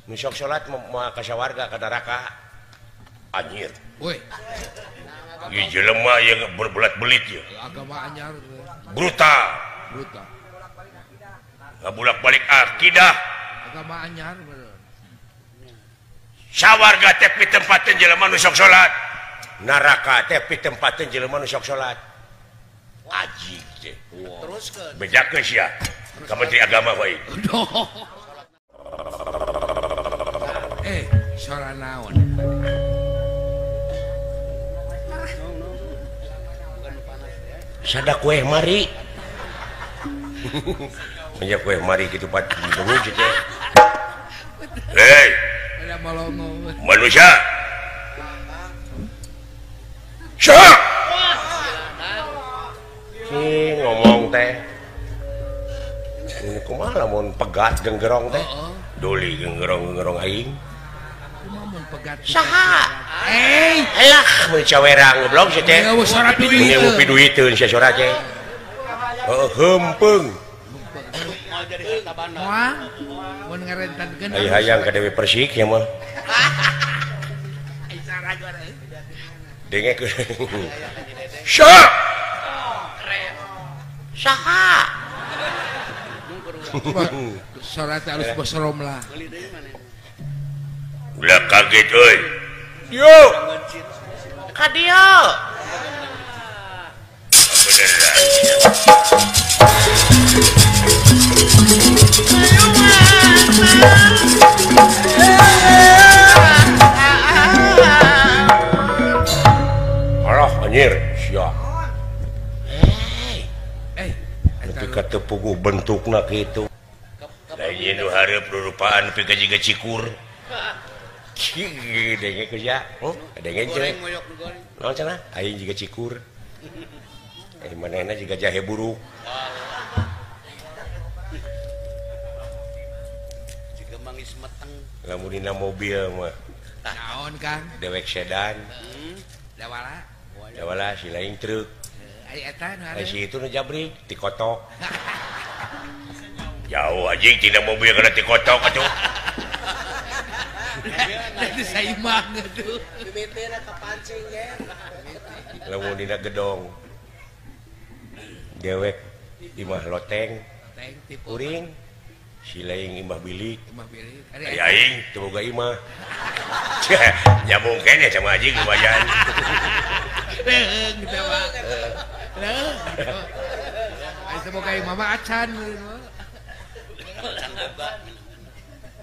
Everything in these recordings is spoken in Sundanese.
Nu sok salat moal ka sawarga ka neraka. Anjir. Woi. Ieu jelema ieu berbelat-belit ieu. Agama anyar. Brutal. Brutal. Ngabulak-balik akidah. Agama anyar bener. Sawarga teh pitempateun jelema nu sok salat. Neraka teh pitempateun jelema nu sok salat. Aji teh. Teruskeun. Bejakeun sia. Ka Menteri Agama wae. Sora naon? Sada kue mari. Punya kue mari kitu pat bingung teh. Hei. Manusia. Syah. Si ngomong teh. Ini kumaha lamun pegat genggerong teh? Doli genggerong-genggerong aing. Saha? Alah, mun cawerang goblok sia teh. Mun piduiteun sia sora teh. Heuh, heumpeng. Moal mun ngarentankeun. Ai hayang ka Dewi Persik ya mah. Dengekeun. Syah. Saha? Sora teh alus bosorom lah. Ulah kaget euy. Yo. Ka dieu. Beneran. Alah anjir, sia. Eh, nepi ka teu puguh bentukna kitu. Lain nu hareup rurupaan nepi ka jiga cikur. Denge kerja, denge cek. Naon cenah? Aing jiga cikur. Manehna jiga jahe buruk. Jiga mangis meteng. Lamun dina mobil mah. Naon Kang? Dewek sedan. Dawala. Dawala si lain truk. Ai eta nu ari. Si itu nu jabrik tikotok. Jauh anjing tina mobil kana tikotok atuh. Nanti saimang atuh. Mimitina kapancing ge. Lamun dina gedong. Dewek imah loteng. Kuring si lain imah bilik. Imah bilik. Ari aing teu boga imah. Nyambung keneh sama anjing lumayan. Leung teh mah. Leung. Ari teu boga imah mah acan. Acan boga.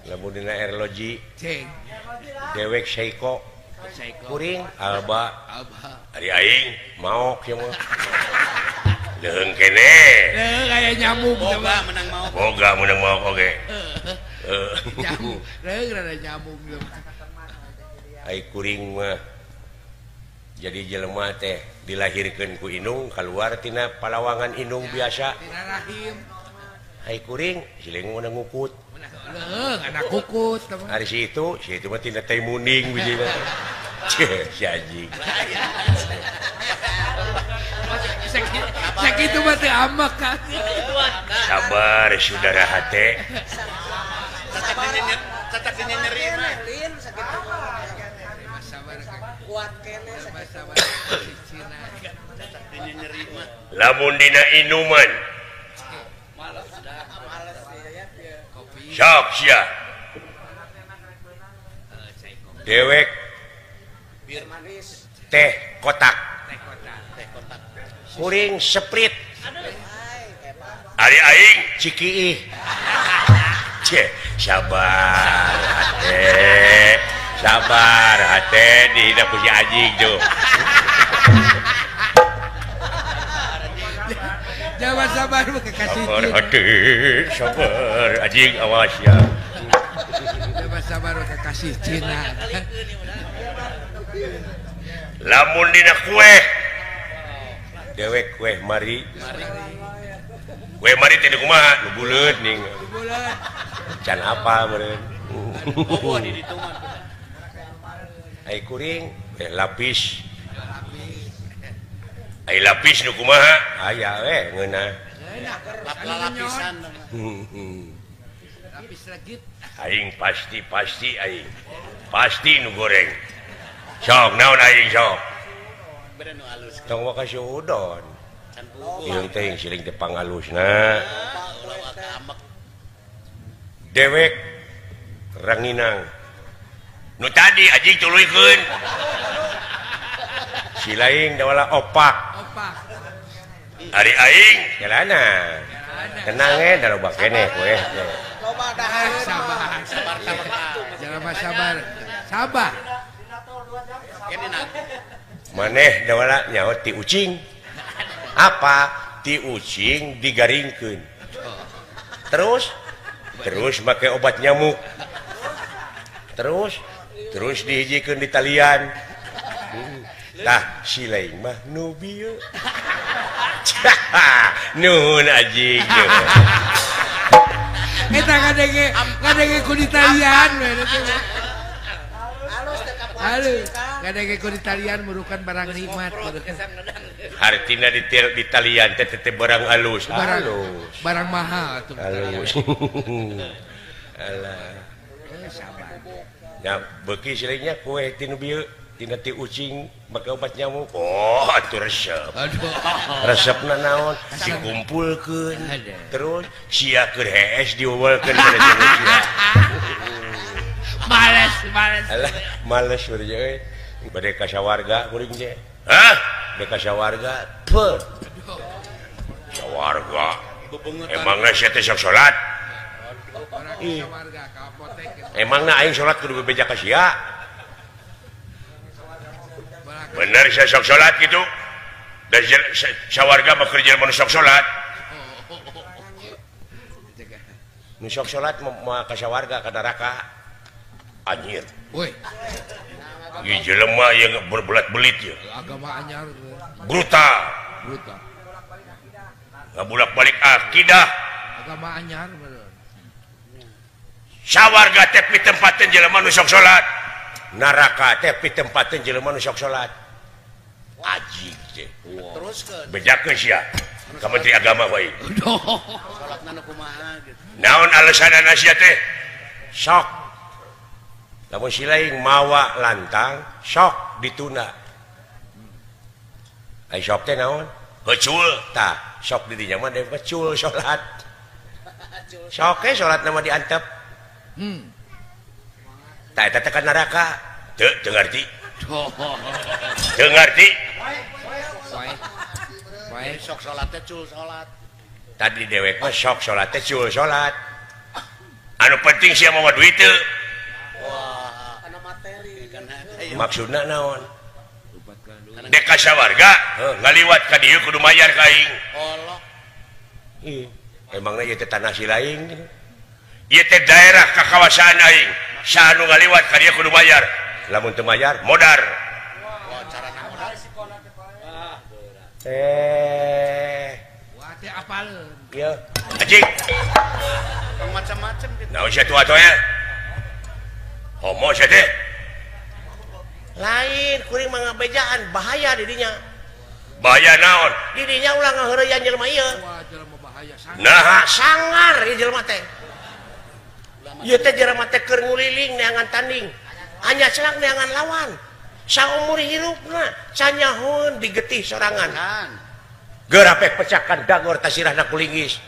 Lamun dina erloji ceng dewek Seiko kuring Alba ari aing maok ieu mah leuheung keneh leuheung aya nyamuk boga menang maok boga menang maok oge nyamuk leuheung rada nyamuk ai kuring mah jadi jelema teh dilahirkeun ku indung kaluar tina palawangan indung biasa tina rahim ai kuring siling mun ngukut leuheung anak kukut ari si itu mah tina teh muning bijina si anjing sakitu mah teu amak kan sabar saudara hate catak nyeri mah kuat keneh lamun dina inuman sok sia dewek teh kotak kuring Sprite ari aing cikiih sabar hate sabar hate dihina ku si anjing tuh. Jangan sabar kekasih. Sabar hati, sabar anjing awas ya. Jangan sabar kekasih Cina. Lamun dina kue dewek kue mari. Kue mari teh kumaha? Nu buleut ning. Can apa meureun. Ai kuring lapis. Ai lapis nu kumaha? Aya we ngeunah. Lapisan. Aing pasti pasti aing. Pasti nu goreng. Sok naon aing sok. Tong waka suudon. Ieu teh siling teh pangalusna. Dewek ranginang. Nu tadi anjing tuluykeun. Si lain dawala opak. Opak. Ari aing jalana. Tenang eh da loba keneh we. Loba dahar sabar. Sabar sabar. Sabar. Maneh dawala nyaho ti ucing. Apa? Ti ucing digaringkeun. Terus terus make obat nyamuk. Terus terus dihijikeun di talian. Tah si lain mah nu bieu. Nuhun anjing. Eta ngadenge ngadenge ku di talian we. Halus ngadenge ku di talian merukan barang nikmat. Hartina di talian teh teh barang halus. Halus. Barang mahal atuh. Halus. Alah. Sabar. Ya beuki si lainnya kue ti nu bieu. Tina ti ucing make obat nyamuk. Oh, atuh resep. Resepna naon? Dikumpulkeun. Terus sia keur hees diuwelkeun kana sia. Males, males. Alah, males beureum euy. Bade ka sawarga kuring teh. Hah? Bade ka sawarga. Peuh. Sawarga. Emangna sia teh sok salat? Emangna aing salat kudu bebeja ka sia? Bener saya sok salat gitu. Dan sawarga mah keur jelema nu sok salat. Nu sok salat mah ka sawarga ka neraka. Anjir. Woi. Ieu jelema ieu berbelat-belit ieu. Agama anyar. Brutal. Brutal. Ngabulak-balik akidah. Agama anyar bener. Sawarga teh pitempateun jelema nu sok salat. Neraka teh pitempateun jelema nu sok salat. Ajig teh. Teruskeun. Bejakeun sia ka Menteri Agama wae. Salatna nu kumaha gitu. Naon alasanana sia teh? Sok. Lamun si lain mawa lantang, sok ditunda. Ai sok teh naon? Hecul. Tah, sok di dinya mah deui hecul salat. Sok ge salatna mah diantep. Tah eta teh ka neraka. Teu teu ngarti. Teu ngarti. Sok salat teh cul salat. Tadi dewek mah sok salat teh cul salat. Anu penting sia mawa duit teu. Wah, kana materi. Maksudna naon? Dek ka sawarga, ngaliwat ka dieu kudu mayar ka aing. Allah. Ih, emangna ieu teh tanah si lain. Ieu teh daerah kakawasaan aing. Saha nu ngaliwat ka dieu kudu bayar. Lamun teu mayar, modar. Wah, carana modar. Wah, teh apal. Ieu, anjing. Macam-macam gitu. Naon sia tua atoya? Homo sia teh. Lain kuring mah ngabejaan bahaya di dinya. Bahaya naon? Di dinya ulah ngaheureyan jelema ieu. Wah, jelema bahaya sangar. Nah, sangar ieu jelema teh. Ieu teh jelema teh keur nguliling neangan tanding. Hanya celak neangan lawan. Saumur hirupna canyahoun digetih sorangan. Geurapek pecakan dagor tasirahna kulinggis.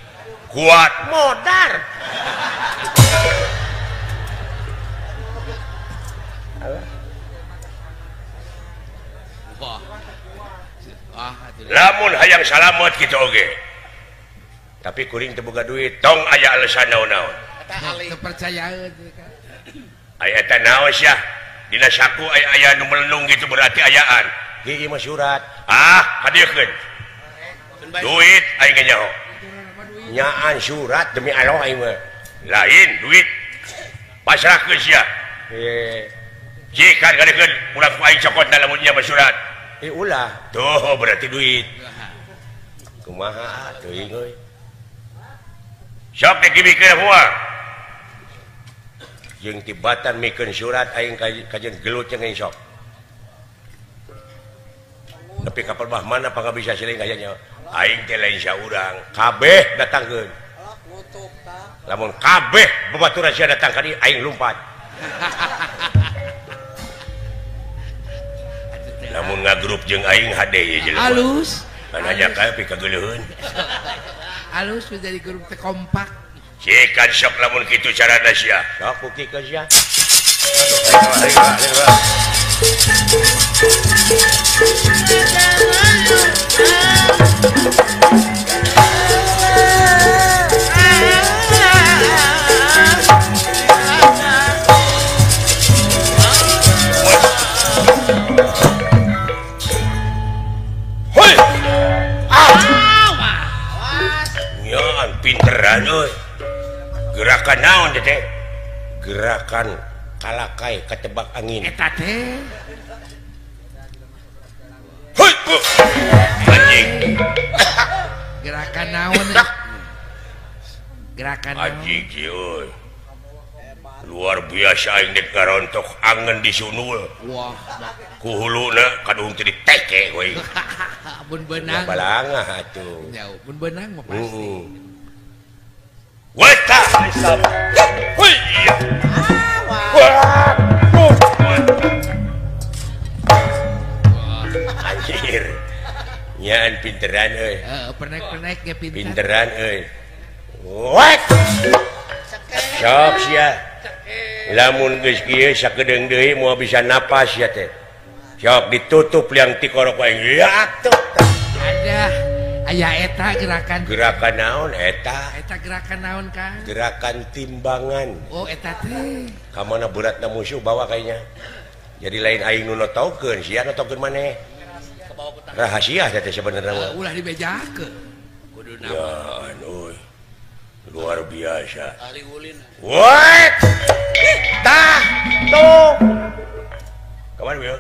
Kuat modar. Alah. Lamun hayang salamet kitu oge. Tapi kuring teu boga duit, tong aya alasan naon-naon. Teu percayaeun. Aya eta naon sia? Dina saku aya aya nu melendung gitu berarti ayaan. Ieu mah surat. Ah, kadieukeun. Duit aing ge nyaho. Nyaan surat demi Allah aing mah. Lain duit. Pasrahkeun sia. Jika kadieukeun ulah ku aing cokot lamun nya mah surat. Ulah. Tuh berarti duit. Kumaha teuing euy. Sok dikibikeun moal. Jeung tibatan mikeun surat aing kajeun gelut jeung aing sok. Tapi kapal bah mana pangabisa siling aya nya. Aing teh lain saurang, kabeh datangkeun. Lamun kabeh babaturan sia datang ka dieu aing lumpat. Lamun ngagrup jeung aing hade ieu jelema. Alus. Kan aja kae pikageuleuheun. Alus menjadi grup teh kompak. Sikan sok lamun kitu carana sia. Sok buktikeun sia. Hoi. Ah. Nyan pinteran euy. Gerakan naon teh? Gerakan kalakai ketebak angin. Eta teh. Hoi. Anjing. Gerakan naon? Gerakan naon? Anjing euy. Luar biasa aing dek ngarontok angen disunul. Wah, ku huluna kaduhung teh diteke we. Mun beunang. Balangah atuh. Jauh, mun beunang mah pasti. Weta. Hoi. Wah. Anjir. Nyaan pinteran euy. Heeh, pernek-pernek ge pinter. Pinteran euy. Wek. Sok sia. Lamun geus kieu sakedeung deui moal bisa napas sia teh. Sok ditutup liang tikorok aing. Ya atuh. Ada aya eta gerakan. Gerakan naon eta? Eta gerakan naon Kang? Gerakan timbangan. Oh eta teh. Ka mana beratna musuh bawa kayaknya. Jadi lain aing nu notokeun, sia notokeun maneh. Rahasia teh sebenarnya mah. Ulah dibejakeun. Kuduna. Ya aduh. Luar biasa. Ahli ulin. Woi. Tah, tuh. Kapan Wil?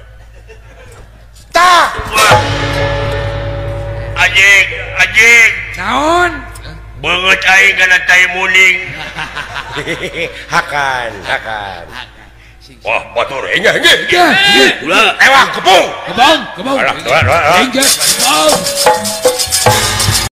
Tah. Anjing, anjing. Naon? Beungeut aing kana tai muning. Hakan, hakan. Wah, batur engah engah. Ulah. Ewah kebung. Kebung, kebung. Alah, alah, alah. Engah, kebung.